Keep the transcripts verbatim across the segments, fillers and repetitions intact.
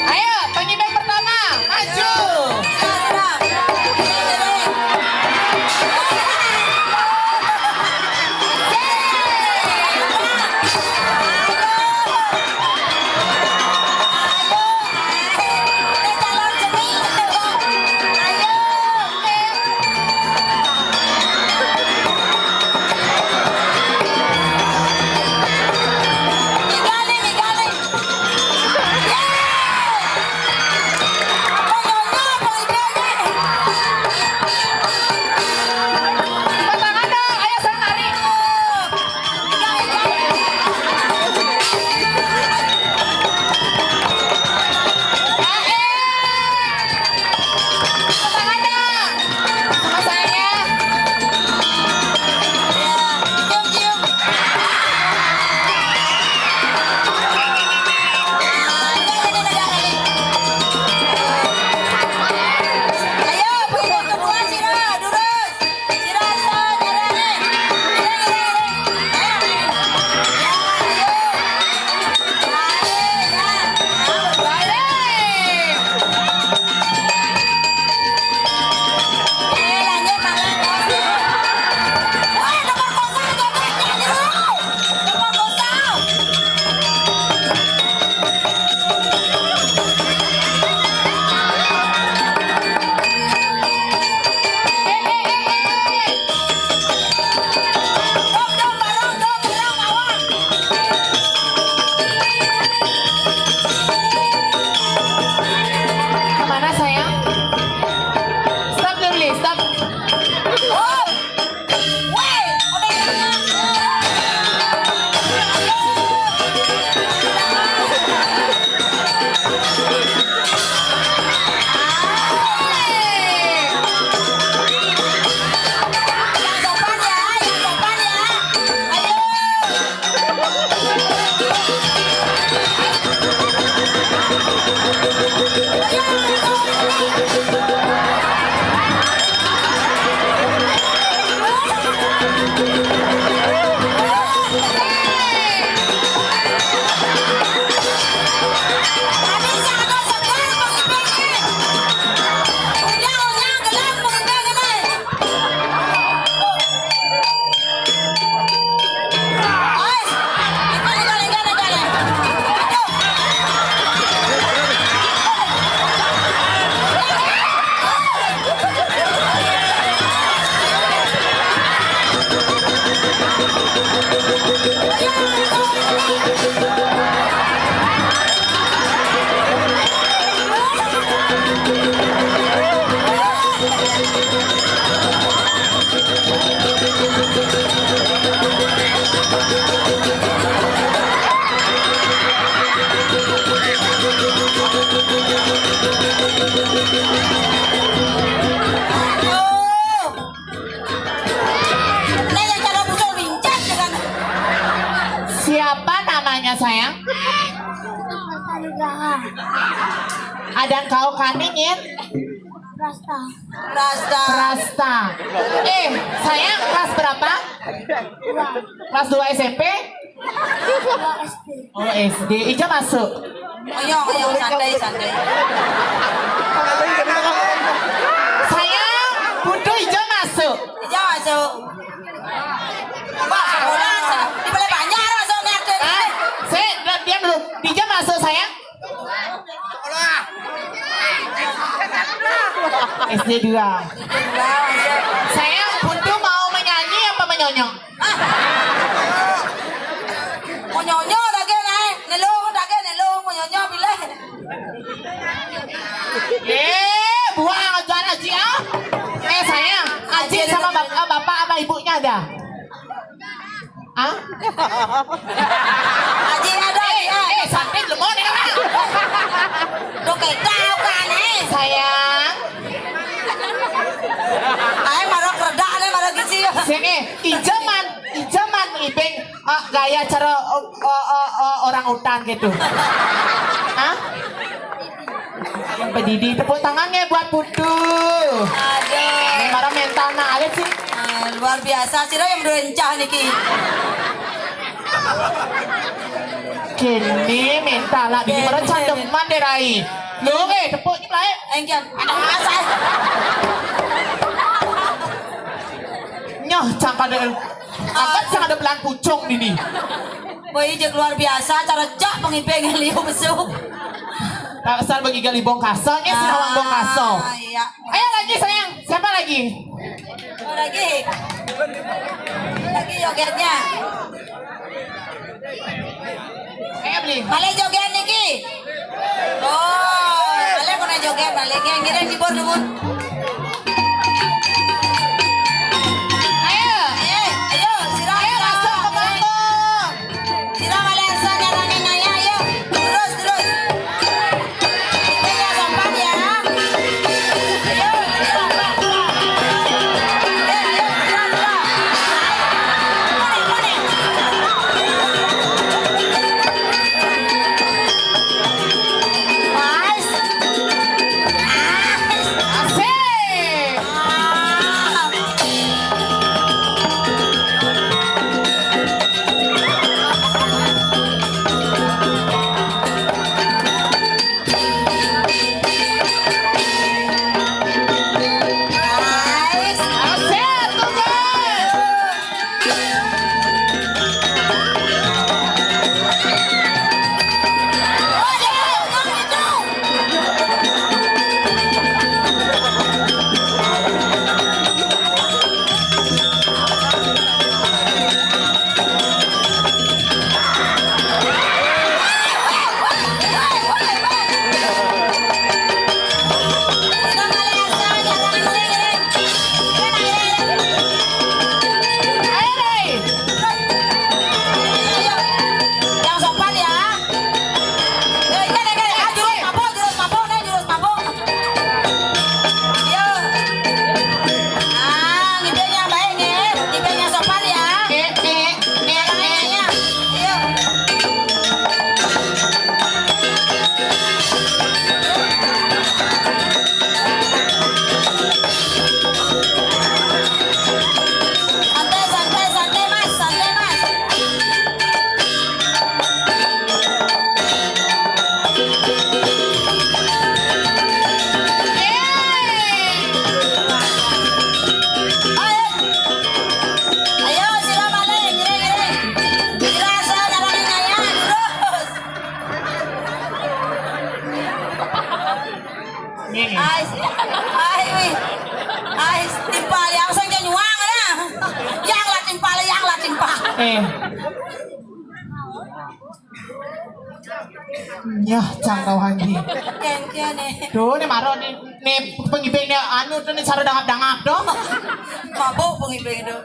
Ayo, pengibar pertama, maju. Kemana, sayang? Stop dulu, stop. Oh. Siapa namanya, sayang? Ada kau kaningin? Prasta. Prasta. Prasta. Eh, sayang, kelas berapa? Dua. Kelas dua S M P? Dua S D. Oh, S D. Ijo masuk. Ayo, ayo, santai, santai. Sayang, butuh Ijo masuk. Ijo masuk. Wah, orang di Balai Banjar masuk nih, aku. Ah, saya diam dulu. Ijo masuk, sayang. S D dua. Saya butuh mau menyanyi apa menyonyong? Menyonyong lagi naik, nelung lagi nelung, menyonyong pilih. Eh, buang aja aja, ah. Ah? Aji ada, eh, aji ada. Eh, santai dulu, mau nih, orang. Duh, kita kan, eh. Sayang. Ayo, marah keredak nih, marah gizi. Sini, ijaman, ijaman, Ibing, ah, gaya cara, oh, oh, oh, oh, orang utan gitu. Hah? Yang berdiri, tepuk tangannya buat Putu. Aduh. Marah mental nah, ayo sih. Ah, luar biasa, sira yang berdoa encah niki. Kene mental lah, bini marah candeman deh, Rai. Lo, eh, tepuknya mulai. Engkian, ada masa. Nyoh, cangkade. Akan sing ada belan pucung dini. Woi, jek luar biasa, cara jak pengibing liu besuk. Tak asal bagi gali bongkaso, ya, Sinawang Bongkaso. Ah, iya. Ayo lagi, sayang, siapa lagi? Oh, lagi. Lagi jogetnya. Ayo, beli. Balik joget niki. Oh, balik kena joget, balik. Yang kira jibur dulu. Ayo. Eh, ayo, sira. Ayo, masuk ke panggung. Sira balik, sira nyarangin naya, ayo. Terus, terus. Kita ya, sopan ya. Ayo, ayo, ayo. Eh, ayo, sira, sira. Konek, konek. Pas. Asik. Yang sopan ya. Yo, ini, ini, ini. Ah, jurus mabuk, jurus mabuk, nih, jurus mabuk. Yo. Ah, ngibing yang baik, nih. Ngibing yang sopan ya. Nih, nih, nih, nih. Yo. Santai, santai, santai, Mas, santai, Mas. Ayo, ayo, sira balik, ngiring, ngiring. Sira, sira, darane kaya, lurus. Ais, ais, wih. Ais, timpal yang sing nyuang ya. Yang lah timpal, yang lah timpal. Eh. Yah, cang kau hanji. Kengke nih. Duh, nih maro nih, nih pengibing nih anu tuh nih cara dangap-dangap tuh. Mabuk pengibing tuh.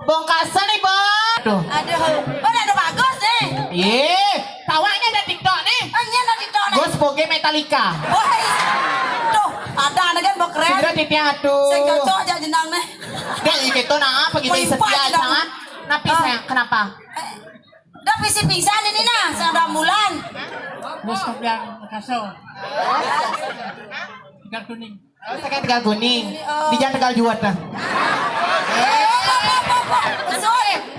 Bongkasan nih, Bong. Tuh. Aduh, oh, ada bagus nih. Ye, tawanya ada TikTok nih. Oh, iya, ada TikTok nih. Gus Poge Metallica. Wah, tuh, ada nih kan, Bok, keren. Segera titiang atuh. Saya cocok aja jenang nih. Dek, gitu nah, apa gitu setia jangan. Napi sayang, kenapa? Eh, Dah pisi pingsan ini nah, sing ambulan. Bos Tobyang Kaso. Tiga kuning. Oh, saya tiga kuning. Di Jalan Tegal Juat dah. Eh,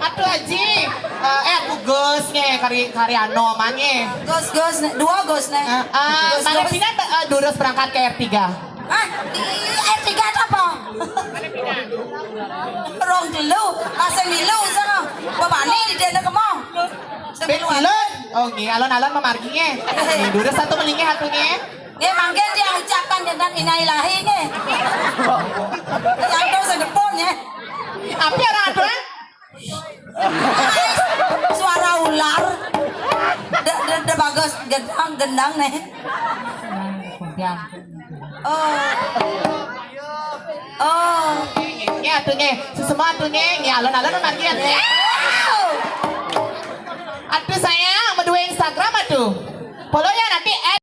atuh Aji. Eh, eh, aku Gus nih, kari, kari anu, man nih. Gus, Gus, dua Gus nih. Eh, eh, Gus, mana Gus. Pindah, eh, durus berangkat ke R tiga. Hah? Di R tiga itu apa? Rong telu, masih milu sana. Bapakne di dene kemo. Sambil luar. Belum. Oh, nggih, alon-alon memargi nggih. Nggih, durus satu melinggih satu nggih. Nggih, mangkin dia ucapkan tentang inna ilahi nggih. Yang tuh segepon nggih. Apa orang tuh? Suara ular. De, de, de bagus gendang, gendang nih. Oh. Oh. Nggih, atuh nggih. Sesama atuh nggih. Nggih, alon-alon margi atuh nggih. Polonia nanti